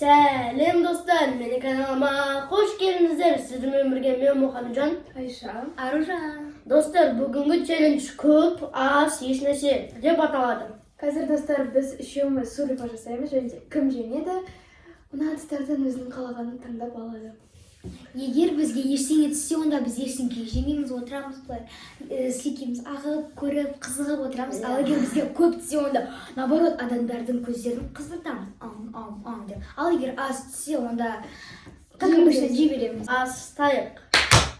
Сәлем, достар! Менің каналыма қош келдіңіздер. Сіздермен бірге мен, Мұхамеджан. Айша. Аружан. Достар, бүгінгі челлендж «Көп, аз, ешнәрсе» деп аталады. Қазір, достар, біз үшеуміз сулифа жасаймыз және де кім жеңеді, мына ыдыстардан өзінің қалағанын таңдап алады. Егер бізге ештеңе түссе, онда біз ештеңе жемейміз, отырамыз былай, сілекейіміз ағып, көріп, қызығып отырамыз. Ал егер бізге көп түссе, онда наоборот адамдардың көздерін қыздыртамыз, ам ам ам деп. Ал егер аз түссе, онда, как обычно, жей береміз. Бастайық.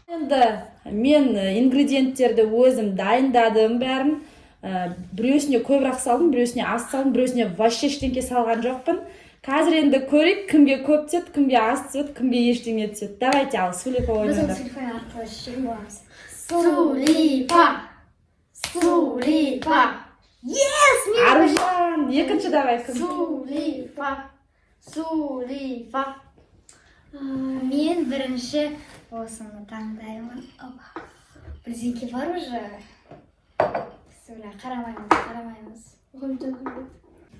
Енді мен ингредиенттерді өзім дайындадым бәрін. Біреусіне көбірек салдым, біреусіне аз салдым, біреусіне вообще ештеңке салған жоқпын. Қазір енді көрейік, кімге көп түседі, кімге аз түседі, кімге ештеңе түседі. Давайте, ал, сулифа Біз оны ойнаңдар. Сулифа арқылы шешетін боламыз. Сулифа! Сулифа! Yes, мен Аружан екінші, давай, кім? Сулифа! Сулифа! Мен бірінші осыны таңдаймын. Опа, бірдеңке бар уже. Бісміллә, қарамаймыз, қарамаймыз. Мұхамеджан таңдайды.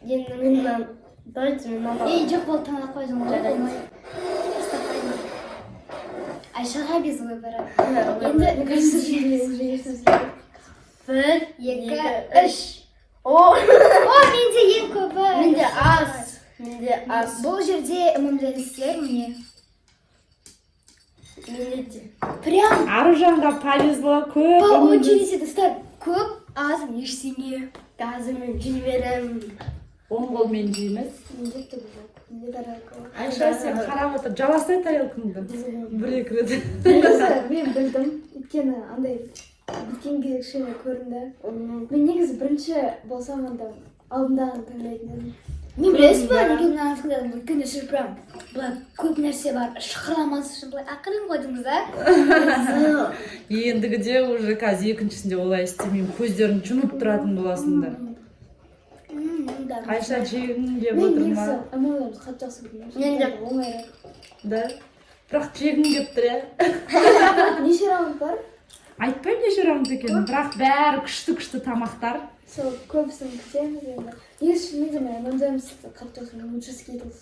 Енді мен мынаны, давайте мен мынаны. Ей, жоқ, болды, таңдап қойдым ғой. Жарайды. Болмайды. Ұстап қойдым. Айшаға без выбора. Енді Енді Мне кажется, уже ешнәрсе жоқ. бір, екі, үш. О, О, менде ең көбі. Менде аз. Менде аз. Бұл жерде M&M'стер, міне. Менде де. Прям Аружанға повезло, көп. по очереди, достар. Көп, аз, ештеңе. Қазір мен жей беремін. Оң қолмен жейміз. Менде түк жоқ. Менде тарелка бар. Айша, сен қарап отыр, жаласай тарелкаңды бір екі рет. Негізі мен білдім, өйткені андай біткенге кішкене көрінді. Мен негізі бірінші болсам, онда алдындағыны таңдайтын едім. Мен, білесіз ба, неге мынаны таңдадым? Өйткені сіз прям былай көп нәрсе бар, шықырамас үшін былай ақырын қойдыңыз да. Ендігіде уже қазір екіншісінде олай істемеймін, көздерін жұмып тұратын боласыңдар. Да. Айша, жегің келіп Мен отыр негізі ма? M&M's қатты жақсы көремін. Мен де. Оңайырақ. Да, бірақ жегің келіп тұр, иә. Неше раунд бар? Айтпаймын неше раунд екенін, бірақ бәрі күшті күшті тамақтар. Сол көбісін күтеміз енді. Негізі шынымен де мен M&M's қатты жақсы көремін, лучше Skittles.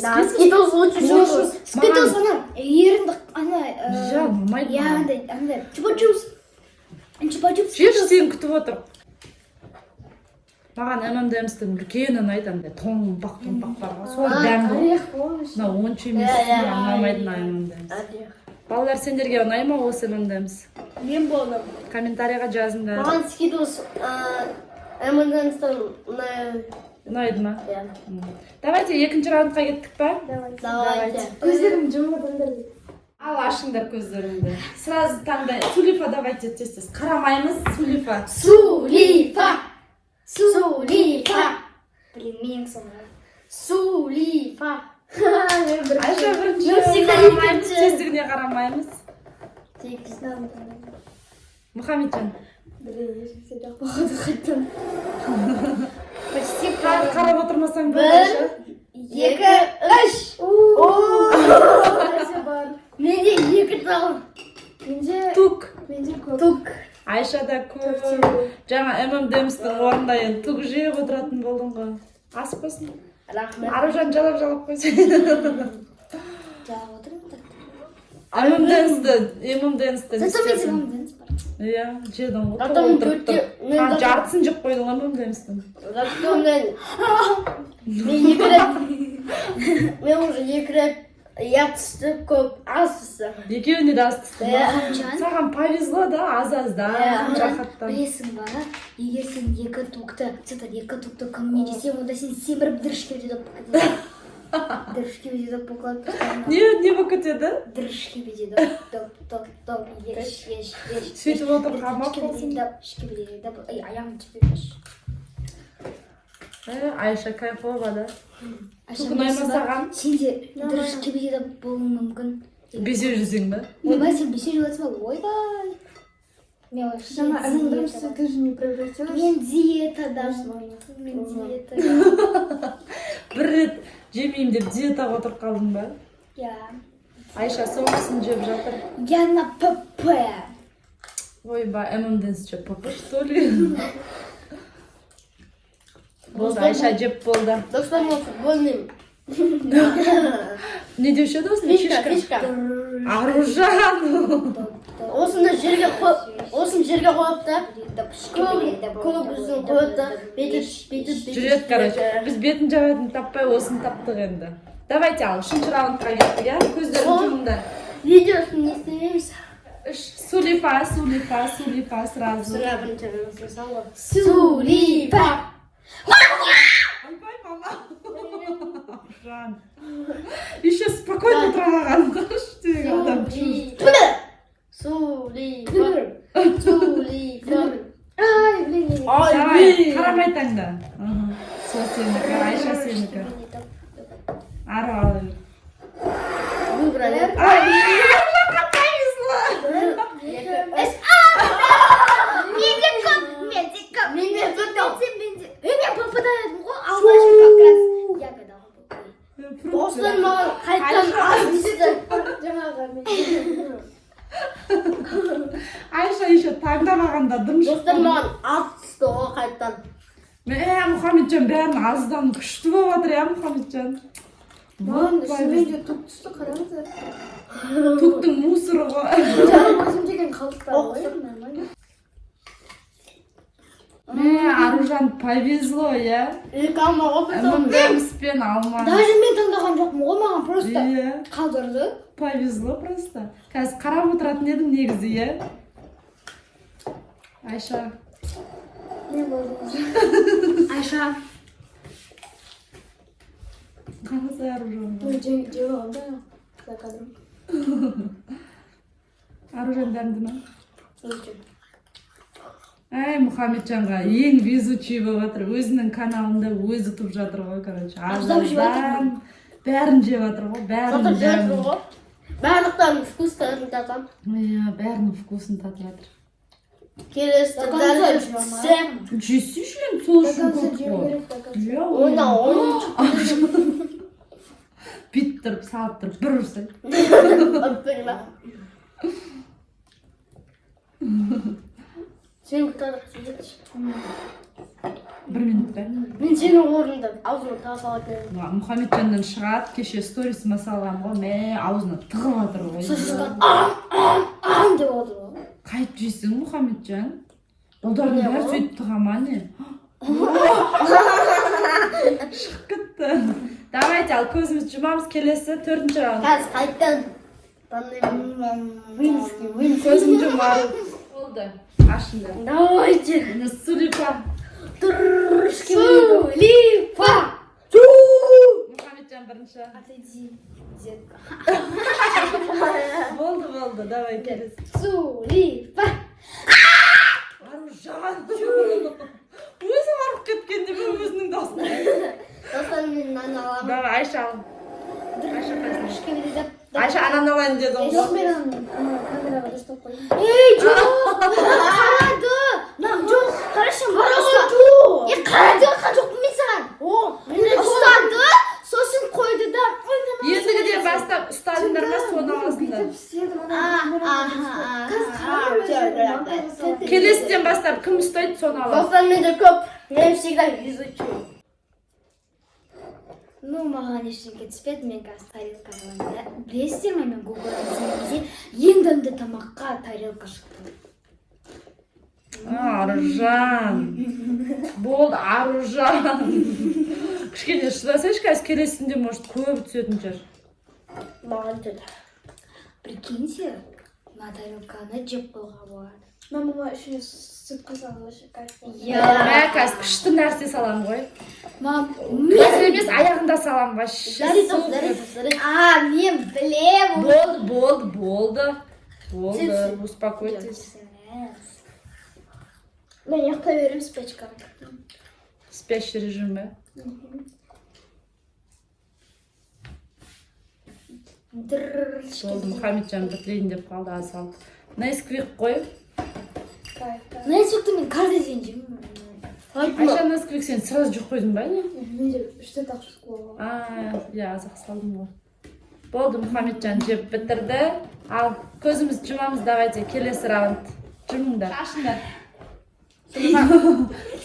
Да, Skittles лучше всего. Skittles ана ерінді ана Жа, ұнамайды иә. маған. Андай чупа чупс, чупа чупс. Жеші, сені күтіп отыр. Маған M&M's-тің үлкені ұнайды, андай томпақ томпақ бар ғой, сол дәмді. Орех ғой еще. Мынау онша емес. Иә, иә. Маған ұнамайды мына M&M's. Орех. Балалар, сендерге ұнай ма осы M&M's? Мен болдым. Комментарийға жазыңдар. Маған Skittles M&M's-тан ұнайды. Ұнайды ма? Иә. Давайте, екінші раундқа кеттік па? Давайте. Давайте. Көздерін жұмып отырыңдар. Ал, ашыңдар көздеріңді, сразу таңдай. Сулифа, давайте, тез тез, қарамаймыз, сулифа. Сулифа! Сулифа! Блин, менің соңғы. Сулифа! Мен бірінші. Айша бірінші. Мен всегда Қарамаймыз. екінші. Тездігіне қарамаймыз. Сегіз. Мынаны таңдаймын. Мұхамеджан. Блин, ешнәрсе жоқ походу қайтадан. Почти. Қарап отырмасаң Бір, болды, Айша. екі, үш. Нәрсе бар. Менде екі тал. Менде Тук. Менде көп. Тук. Айшада көп. Төртеу. Жаңа M&M's-тің орнында енді тук жеп отыратын болдың ғой. Ас болсын. Рахмет. Аружан, жалап жалап қойсай. Жалап отырмын так. M&M's-ті, M&M's-ті не Зато менде істедің? M&M's бар. Иә, жедің ғой. Зато мен толтырып төртеу- тұр. мен А, зато- жартысын жеп қойдың ғой M&M's-тің. Зато мен екі рет, мен уже екі рет я түсті, көп, аз түсті. Екеуіне де аз түсті ма? Иә. Мұхамеджан. Саған повезло да, аз аздан Иә. рахаттан. Білесің ба, егер сен екі тукты, цитат, екі тукты күніне жесең, онда сен семіріп, дрыж кеуде болып кетесің. Дрыж кеуде болып қалады. Не болып кетеді? Дрыж кеуде доп доп доп доп, еш еш еш. Сөйтіп отырып қамап болсын. Доп шкибиде доп, ей, аяғым тиіп. Ә, Айша кайфово да. Айша, Тук ұнай ма білесің ба, саған? сен де дрыж кеуде болуың мүмкін. Бесеу жесең ба? Ойбай, сен бесеу жеп жатсың ба? Ойбай, мен вообще Жаңа M&M's диетада. тоже не превратилась. Мен диетадамын, мен диетада. Бір рет жемеймін деп диетаға отырып қалдың ба? Иә. Айша соңғысын жеп жатыр. Я на ПП. Ойбай, M&M's жеп ПП, что ли? Болды, Айша жеп болды. Достар, мен футбольный Не деуші еді осыны? Фишка, фишка. Аружан. Осыны жерге қойып, осыны жерге қойып та, көп көп ұзын қойып та, бүйтіп, бүйтіп, бүйтіп. Жүреді, короче. Біз бетін жабатын таппай, осыны таптық енді. Давайте, ал, үшінші раундқа кеттік, иә? Көздерін Сол. жұмыңдар. Видеосын не істемейміз. Үш. Сулифа, сулифа, сулифа сразу. Сына бірінші жасасаң ғой. Сулифа. Ойбай, мама. Аружан. Еще спокойно тұра қалған. Қарашы, деген адам. Сулифа. Сулифа. Ай, блин, я не- Давай, қарамай таңда. Ага. Сол сенікі, Айша сенікі. Ары ала бер. Выбрали. Ай, Аружанға повезло. Менде көп, менде көп. Менде көп. Менде. Е, мен попадаю ғой, алғашқы как раз ягода. Осыдан маған қайтадан аз түсті. Жаңағы мен. Айша еще таңдамағанда дым Достар, шыққан. маған аз түсті ғой қайтадан. Мә, Мұхамеджан бәрін аздан күшті болып жатыр, иә, Мұхамеджан? Маған Вот шынымен де тук түсті, қараңыздар. Туктың мусоры ғой. Жаңа өзім жеген қалдықтар ғой, нормально. Мә, Аружан повезло, иә? Екі алма ғой потом. M&M's пен алма. Даже мен таңдаған жоқпын ғой, маған просто Иә, қалдырды. повезло просто. Қазір қарап отыратын едім негізі, иә? Айша. Мен болдым. Айша. Қарасай Аружанға. Мен жеп алғам да за кадром. Аружан дәмді ма? Әй, Мұхамеджанға ең везучий болып жатыр. Өзінің каналында өзі ұтып жатыр ғой, короче. Аздап жеп жатыр. Аздан бәрін жеп жатыр ғой, бәрін. Зато жеп Дәмін. жатыр ғой. Барлықтарының вкустарын татамын. Иә, бәрінің вкусын татып жатыр. Келесі До конца дәл жей түссе, Жесейші енді, сол До үшін конца көп жеу қой. керек, до конца. Иә, ойна, ойна. Бүйтіп тұрып, салып тұрып, бір ұрса. Ұрып бере ма? Сен күтіп жетші. Бір минут па? Мен сенің орныңда аузыма тыға салатын едім. Мына Мұхамеджаннан шығады, кеше сторисіме салғанмын ғой, мә, аузына тығып жатыр ғой. Сосын ам деп отыр ғой. Қайтып жейсің, Мұхамеджан? Ұлдардың Не бәрі ғой? сөйтіп тыға ма, не? Шығып кетті. Давайте, ал, көзімізді жұмамыз, келесі төртінші раунд. Қазір қайтадан таңдаймын. Вынески, вынески. Көзін жұмар. Болды. Ашыңдар. Давайте. Міне, Сулипа. Сулифа. Мұхамеджан бірінші. Отойди, детка. Болды, болды, давай келесі. Сулифа. Аружан. Өзі барып кеткенде мен өзінің даусына. Достар, мен мынаны аламын. Давай, Айша ал. Айша қайсың? Айша ананы алайын деді ғой. Жоқ, мен ана камераға дұрыстап қойдым. Ей, жоқ. Қарады. Мына жоқ, қарашы, маған Жоқ. Е, қарады, жоқпын мен саған. О, менде Ұстады, сосын қойды да. Ой, мен Ендігіден бастап ұстадыңдар ма, соны аласыңдар. Бүйтіп істедім, ана камераға дұрыстап. Қазір қараңдар өздерің, монтажға саламын. Келесіден бастап кім ұстайды, соны алады. Достар, менде көп. Мен всегда везучий. Ну, маған ештеңе түспеді, мен қазір тарелка аламын да. Білесіздер ме, мен гуглдан іздеген кезде ең дәмді тамаққа тарелка шықты. Аружан. Болды, Аружан. Кішкене шыдасайшы, қазір келесінде может көп түсетін шығар. Маған түседі. Прикиньте, мына тарелканы жеп қоюға болады. Мама ішіне сүт қосады вообще кайф болады. Иә. Мә, қазір күшті нәрсе саламын ғой. Мам, Қазір емес, аяғында саламын вообще. Доритос, Супер. Доритос, Доритос. А, мен білемін. Болды, болды, болды. Болды, успокойтесь. Мен ұйықтай беремін спячканы. Спящий режим бе? Болды, Мұхамеджан бітірейін деп қалды, аз қалды. Несквик қой. Кайф, кайф. Несквикті мен каждый день жеймін. Айша, Несквик сен сразу жеп қойдың ба, не? Менде үш төрт ақ штук болған. А, иә, аз ақ салдым ғой. Болды, Мұхамеджан жеп бітірді. Ал, көзімізді жұмамыз, давайте, келесі раунд. Жұмыңдар. Ашыңдар.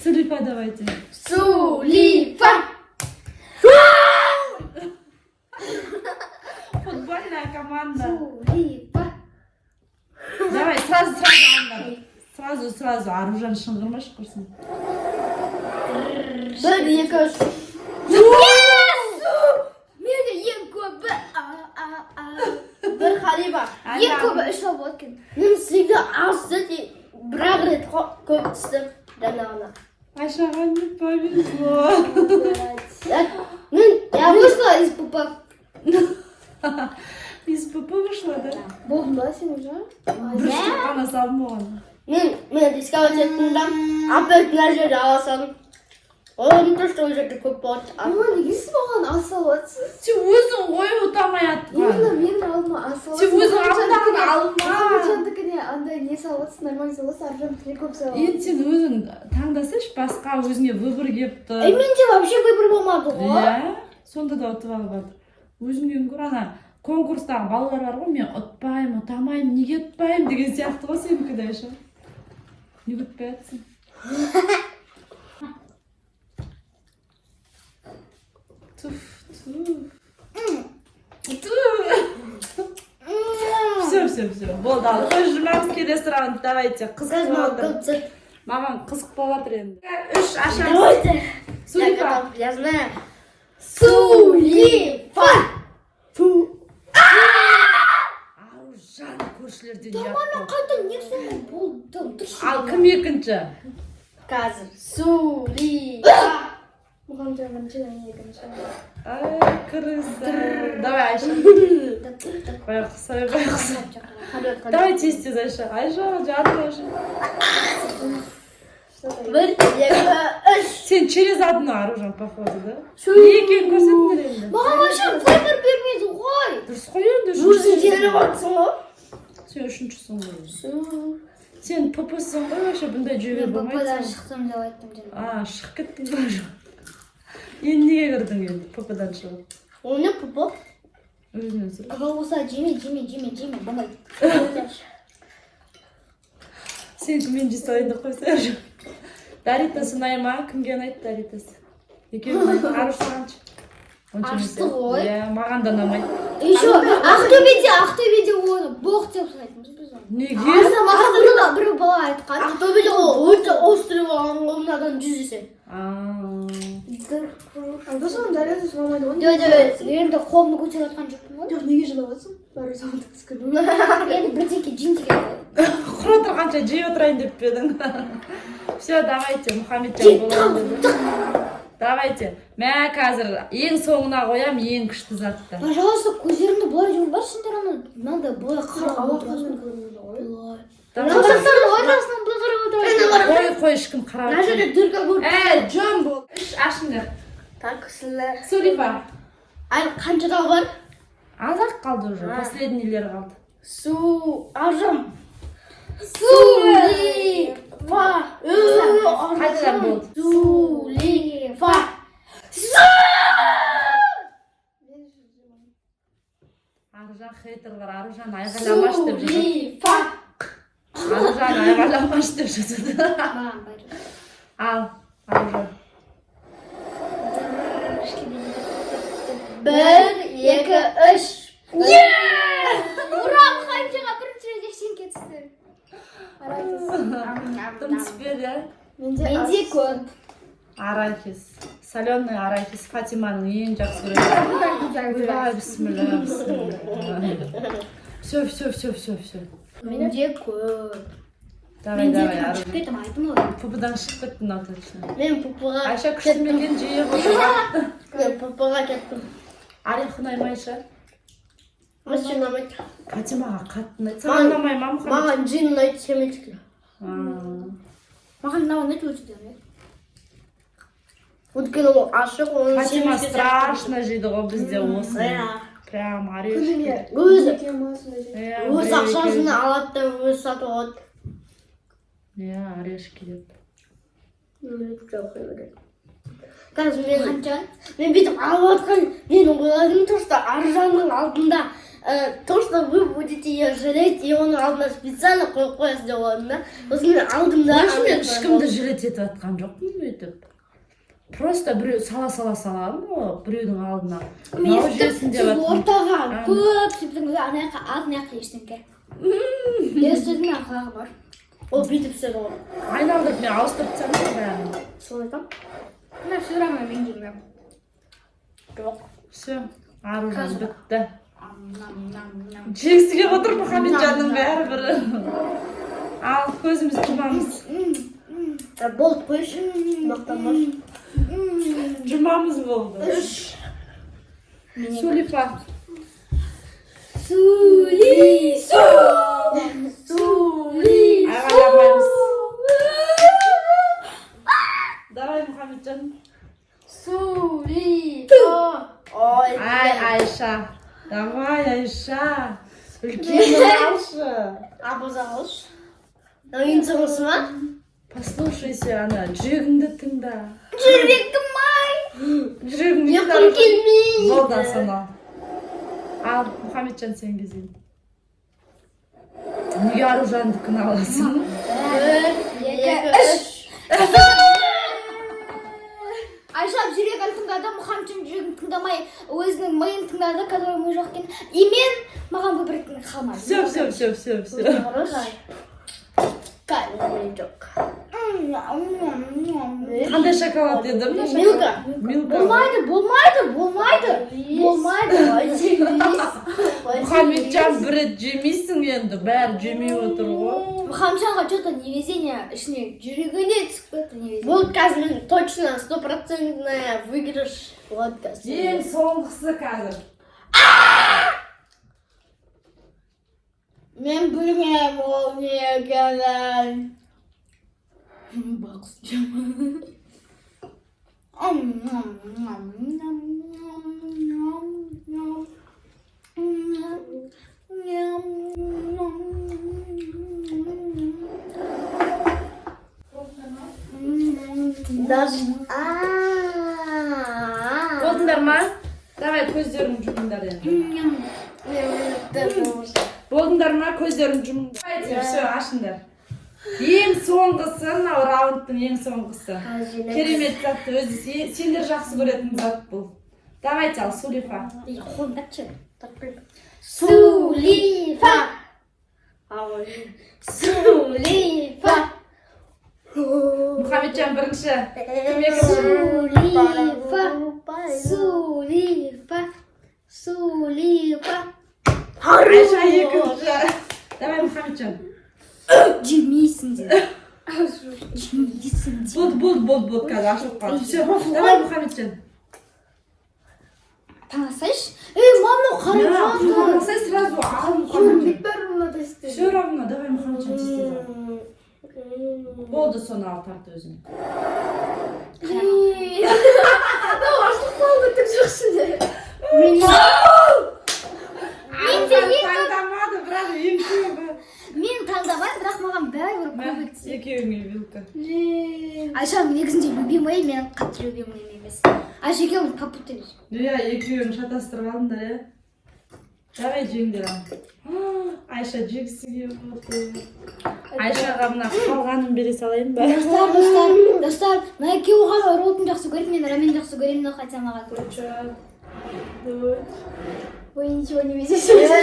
Сулипа, давайте. Сулипа. Футбольная команда. Сулипа. Давай, сразу, сразу алыңдар. Сразу, сразу. Аружан, шыңғырмашы құрсын. Бір, екі, үш. Менде ең көбі. А, а, а. Бір Халиба. Ең көбі үш жол болады екен. Мен всегда аз түсті, бір ақ рет көп түсті. Жаңағына. Айшаға не повезло. Мен я Вышла из ПП. Из ПП вышла, да? Болдың ба сен уже? Бір штук қана салдым оған. Мен рисковать еттім да, опять мына жерде ала салдым. Ойладым то, что ол жерде көп болады. Мама, неге сіз маған ас салып жатсыз? Сен өзің ғой ұта алмай атқан. Именно менің алдыма ас салып Сен өзің алдындағыны алма. Мұхамеджандікіне андай не салып жатсыз, нормально салып жатсыз, Аружандікіне көп салып. Енді сен өзің таңдасайшы, басқа өзіңе выбор келіп тұр. Е, менде вообще выбор болмады ғой. Иә, сонда да ұтып алып жатыр. Өзіңнен гөрі ана конкурстағы балалар бар ғой, мен ұтпаймын, ұта алмаймын, неге ұтпаймын деген сияқты ғой сенікі де, Айша. Неге ұтпай жатсың? Туф, туф. Туф. Все, все, все. Болды, ал көз жұмамыз, келесі раунд. Давайте. Қызық Қазір маған болып жатыр. көп түседі. Мамам қызық болып жатыр енді. Үш ашамыз. Давайте. Я Сулипа. готов, я знаю. Сулипа. Ту. Аружан, көршілерден ұят болды. Қайта не соңғы болды? Тұршы. Ал кім екінші? Қазір. Сулипа. Мұхамеджан бірінші, мен екінші. Ай, крыса. Давай, Айша. Байқұс, ай, байқұс. Давай тез тез, Айша. Айша, жаным, Айша. Бір, екі, үш. Сен через одну, Аружан, походу, да? Не екенін көрсетіңдер енді. Маған вообще выбор бермеді ғой. Дұрыс қой енді, Өзің үшіншісің. жеңіп отырсың ғой. Сен үшіншісің ғой. Сен ПП-сың ғой вообще, бұндай жеуге Мен болмайды. ПП-дан саған. шықтым деп айттым жаңа. А, шығып кеттің ба? Енді неге кірдің енді ПП-дан шығып? У меня ПП. Өзінен сұра. Ага, болса жеме, жеме, жеме, жеме, болмайды. Сенікі мен жей салайын деп қойса. Доритос ұнай ма? Кімге ұнайды Доритос? Екеуі ұнайды. Аруш, сағаншы? Онша емес, Ашты ғой. Иә, маған да ұнамайды. Еще Ақтөбеде оны боқ деп санайтынбыз біз оны. Неге? Маған бір бала айтқан. Ақтөбеде ол өте острый болған ғой, мынадан 100 есе. А, Досым, Доритос ұнамайды ғой. Жоқ, жоқ, енді қолымды көтеріп жатқан жоқпын ғой. Жоқ, неге жылап жатсың? Бәрібір саған түскін. Енді бірдеңке жейін деген ғой. Құр отырғанша жей отырайын деп пе едің? Все, давайте, Мұхамеджан болады деді. Давайте. Мә, қазір ең соңына қоям ең күшті затты. Пожалуйста, көздеріңді былай жұмбашы, сендер ана мынандай былай қарап отырасың. Көрінеді ғой. Былай. Давай. Саусақтарын ортасынан былай қарап отырасың. Қой, қой, ешкім қарап Мына жерде дырка көріп. Ә, жөн бол. Үш ашыңдар. Так, сілер. Сулипа. Әлі қанша тал бар? Аз ақ қалды уже, последнийлер қалды. Су, Аржан. Сулипа. Қайтадан болды. Сулипа. Аружан, хейтерлар, Аружан айғайламашы деп жазады. Сулипа. Аружан айғайламашы деп жазады. Маған бәрі. Ал, Аружан. Бір, екі, үш. Ура, Мұхамеджанға бірінші рет ештеңе түсті. Тым түспеді. Менде Менде көп. Арахис. Соленый арахис. Фатиманың ең жақсы көретін. Ойбай, бісміллә, бісміллә. Все, все, все, все, все. Менде көп. Давай, Менде давай, там Аружан. шығып кеттім, айттым ғой. ПП-дан шығып кетті мынау точно. Мен ПП-ға Айша күшті ме екен, жиі отырған. Мен ПП-ға кеттім. Орех ұнай ма, Айша? Вообще ұнамайды. Фатимаға қатты ұнайды. Саған ұнамай ма, Мұхаммед? Маған джин ұнайды, семечки. А. Маған мынау ұнайды, өте де ұнайды. Өйткені ол ашық, оның Фатима семечки страшно жейді ғой бізде осыны. Иә. Прям орешки. Күніне Өзі. екеу ма сондай жейді. Иә, Өз бір ақшасын екеу. алады да өзі сатып алады. Иә, орешки деп. Қазір мен Мұхамеджан. мен бүйтіп алып жатқан, мен ойладым то, что Аружанның алдында то, что вы будете ее жалеть, и оның алдына специально қойып қоясыз деп ойладым да. Сосын мен алдым да. Вообще мен ешкімді жалеть етіп жатқан жоқпын өйтіп. Просто біреу сала сала саламын ғой біреудің алдына. Мынау жесін деп Сіз жатырмын. ортаға А. көп септіңіз, ана жаққа аз, мына жаққа ештеңке. Естідің, ақылағы бар. Ол бүйтіп істеді ғой. Айналдырып, мен ауыстырып тастадым ғой бәрін. Соны айтамын. Мына все равно мен жеймін. Жоқ. Все, Аружан бітті. Жегісі келіп отыр Мұхамеджанның бәрібір. Ал көзімізді жұмамыз. Болды, қойшы. Мақтанбашы. Жұмамыз, болды. Үш. Сулифа. Сули, су. Сули. Айғайламаймыз. Давай, Мұхамеджан. Сули. Ой. Ай, Айша. Давай, Айша. Үлкенін алшы. Абыза алшы. Ең соңғысы ма? Послушайся, ана жүрегіңді тыңда. Жүрегім ай. Жүрегіңді Ұйқым тыңда. келмейді. Болды, соны ал. Ал, Мұхамеджан, сен кезең. Неге Аружандікін аласың? Бір, екі, үш. Айша жүрегін тыңдады, Мұхамеджан жүрегін тыңдамай, өзінің миын тыңдады, который ми жоқ екен. И мен маған выбрать қалмады. Все, все, все, все, все. Кәдімгі жоқ. Қандай шоколад еді мына? Милка. Милка. Болмайды, болмайды, болмайды. Болмайды. Мұхамеджан, бір рет жемейсің енді, бәрі жемей отыр ғой. Мұхамеджанға что-то невезение, ішіне, жүрегіне түсіп кетті невезение. Бұл қазір мен точно стопроцентная выигрыш болады қазір. Ең соңғысы қазір. Мен білмеймін ол не екенін. Байқұс жаман. Ням, ням, ням, ням, ням, ням. Ням, ням, ням. Даже. Болдыңдар ма? Давай, көздеріңді жұмыңдар енді. Болдыңдар ма? Көздеріңді жұмыңдар. Давайте, все, ашыңдар. Ең соңғысы, мынау раундтың ең соңғысы. Керемет затты өзі сендер жақсы көретін зат бұл. Давайте, ал, Сулифа. Қолымды. Сулифа. Сулифа. Мұхамеджан бірінші. Кім екінші? Сулифа. Сулифа. Сулифа. Айша екінші. Давай, Мұхамеджан. Жемейсің де. Жемейсің де. Болды, болды, болды, болды, қазір ашылып қалды. Все, давай, Мұхамеджан. Таңасайшы. Ей, мама, қарап жатыр. Қарасай сразу, ал, Мұхамеджан. Бәрі мынадай істеді. Все равно, давай, Мұхамеджан, тез тез ал. Болды, соны ал, тарт өзің. Ашылып қалды, түк жоқ ішінде. Мен Мен де Аружан таңдамады, бірақ ең көбі. Мен таңдамаймын, бірақ маған бәрібір Мә, көбі түседі. екеуіңе вилка. Айша негізінде любимый, мен қатты любимый емес. Айша екеуміз попутались. Иә, екеуің шатастырып алдыңдар, иә. Давай, жеңдер, ал. Айша жегісі келіп отыр. Айшаға мына қалғанын бере салайын ба? Достар, достар, достар, мына екеуі ғана роллтон жақсы көреді, мен рамен жақсы көремін, но хотя маған. Вы ничего не видите. Честно.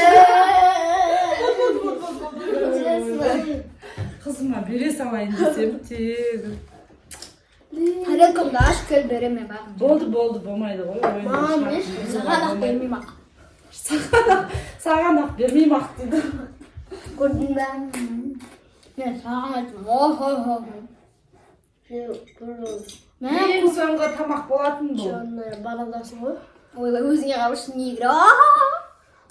Қызыма бере салайын десем, тегі. Тарелкамды ашып келіп беремін мен бағым. Болды, болды, болмайды ғой. Ойынды Мам, шығарып. Саған ақ бермеймін ақ. Саған ақ бермеймін ақ дейді. Көрдің бе? Мен саған айттым. Охо-хо. Ең соңғы тамақ болатын бұл. Черная бородасың ғой. Ойлай өзіңе қалыш не игра.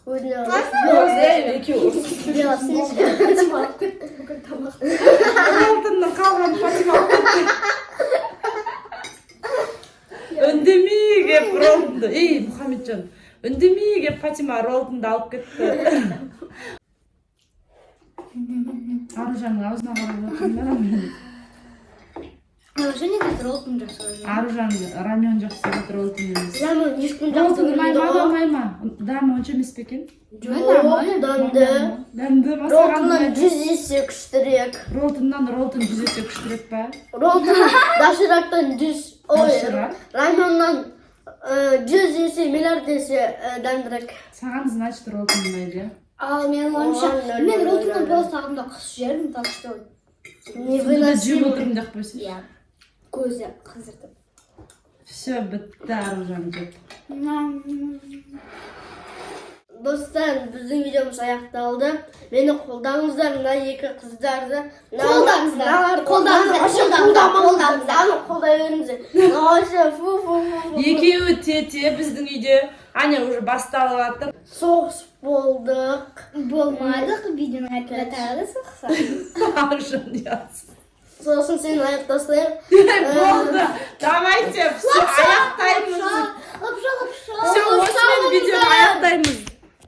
Өзіне Өз, ей, екеуі ұрысып Белоснежка. Ролтонның қалған Фатима алып кетті. Үндемей кеп Ролтонды. Ей, Мұхамеджан, үндемей кеп Фатима Ролтонды алып кетті. Аружанның аузына қарап отырмын да мен. Аружан негізі роллтон жақсы көреді. Аружан рамен жақсы көреді, Ролтон емес. Рамен ешкім жақсы Ролтон ұнай көрмейді ма, ғой. ұнамай ма? Дәмі онша емес пе екен? Жоқ, дәмді. Дәмді ма саған? Ролтоннан Ұнайды? 100 есе күштірек. Ролтоннан Ролтон 100 есе күштірек па? Ролтон доширактан 100 Ой, Ащы ма? Раменнан 100 есе, миллиард есе дәмдірек. Саған, значит, роллтон ұнайды, иә? Ал менің ойымша, Ой, нөл, мен нөл, роллтоннан нөл. просто алдында құсып жібердім, так что Сонда да жеп Невыносимо. отырмын деп қойсайшы. Иә, көзі қызыртып. Все, бітті, Аружан жеп. Достар, біздің видеомыз аяқталды. Мені қолдаңыздар, мына екі қыздарды. Қолдаңыздар. Мыналарды Қолдаңыздар, вообще қолдаңыздар, қолдамаңыздар. қолдаңыздар. Мынаны қолдай беріңіздер. Мына вообще фу, фу, фу, фу. Екеуі тете біздің үйде. Аня, уже басталып жатыр. Соғыс болдық. Болмадық, видеоның аяғында тағы да соқса. Аружан, ұятсыз. Сосын сені аяқ тастайық. Болды, давайте, все, аяқтаймыз. Лапша, лапша. Все, осымен видеоны аяқтаймыз.